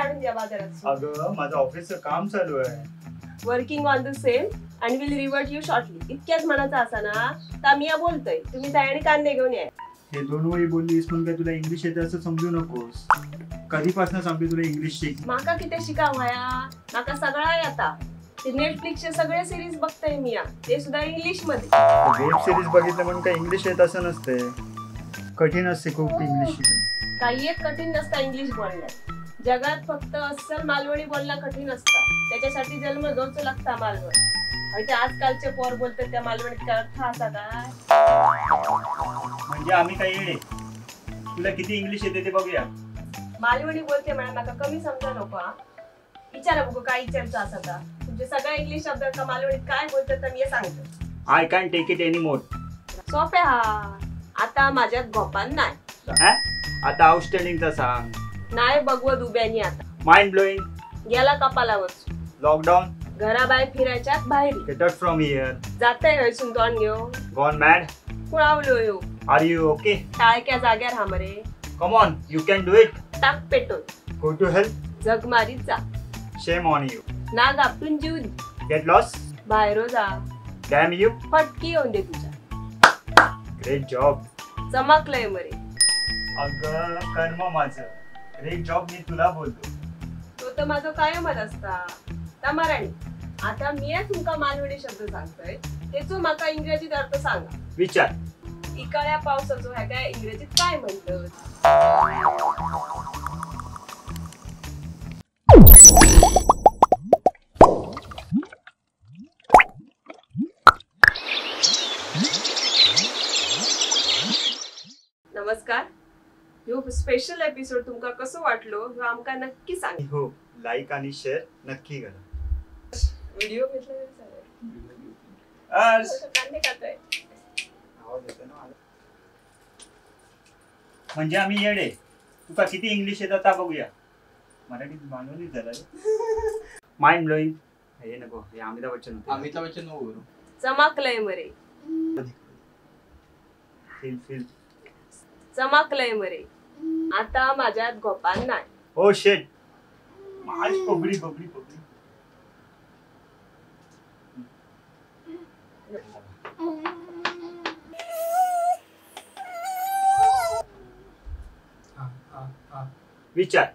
आणून द्या बाजारात. अगं माझं ऑफिसचं काम चालू आहे. वर्किंग ऑन the same आणि will revert you shortly इतक्याच म्हणायचं असा ना तर मी बोलतोय, तुम्ही जाय आणि कांदे घेऊन या. हे दोन वळी बोललीस म्हणून काय तुला इंग्लिश येते असं समजू नकोस. कधीपासून सांगते तुला इंग्लिश शिक. माका किती शिकावया, माका सगळा येता. ते नेटफ्लिक्सचे सगळे सिरीज बघतोय मी, ते सुद्धा इंग्लिश मध्ये. वेब सिरीज बघितलं म्हणून काय इंग्लिश येत असं नसते. कठीण असते खूप इंग्लिश शिकणं. काही एक कठीण नसतं इंग्लिश बोलणं. जगात फक्त अस्सल मालवणी बोलणं कठीण असतं, त्याच्यासाठी जन्म घेऊच लागता मालवण. आणि ते आजकालचे पोर बोलतात त्या मालवणीत काय अर्थ असा काय? म्हणजे आम्ही काय येडे? तुला किती इंग्लिश येते ते बघूया. मालवणी बोलते म्हणा माका कमी समजा नको. विचारा बघू काय विचारचं असा का तुमचे सगळ्या इंग्लिश शब्द का मालवणीत काय बोलतात तर मी सांगतो. I can take it any more. सोपे हा, आता माझ्यात गोपान नाही. आता आउटस्टँडिंगचा सांग. नाही बघवत उभ्यानी आता. Mind blowing. गेला कपालावर. लॉकडाऊन. घराबाहेर फिरायच्यात बाहेर. Get out from here. जाते हयसून तोंड घेऊन. Gone mad. कुळावलो ह्यो. Are you okay? टाळक्या जाग्यार हा मरे. Come on, you can do it. टाक पेटोल. Go to help. जग मारीत जा. Shame on you. ना गापटून जीव दे. Get loss. बाहेर जा. Dam you. फटकी येऊन दे तुझ्या. Great job. चमकलंय मरे. अगं कर्म माझं. ग्रेट जॉब मी तुला बोलतो. तो तर माझं कायमच असता. तमाराणी आता मी तुमका मालवणी शब्द सांगतोय त्याचो माका इंग्रजीत अर्थ सांगा. विचार. इकाळ्या पावसाचो ह्या काय इंग्रजीत काय म्हणतात? नमस्कार. ह्यो स्पेशल एपिसोड तुमका कसो वाटलो ह्यो आमका नक्की सांगा. हो, लाईक आणि शेअर नक्की करा. व्हिडिओ घेतला तरी चालेल. कांदे खातोय. म्हणजे आम्ही येडे. तुका किती इंग्लिश येतात ता बघूया. मराठीत मालवणी झालं. Mind blowing. हे नको, हे अमिताभ बच्चन होते. अमिताभ बच्चन नको करू. चमकलंय मरे. Feel feel. चमकलंय मरे. आता माझ्यात गोपान नाही. Oh shit. माझ पबडी पबडी पबडी. विचार.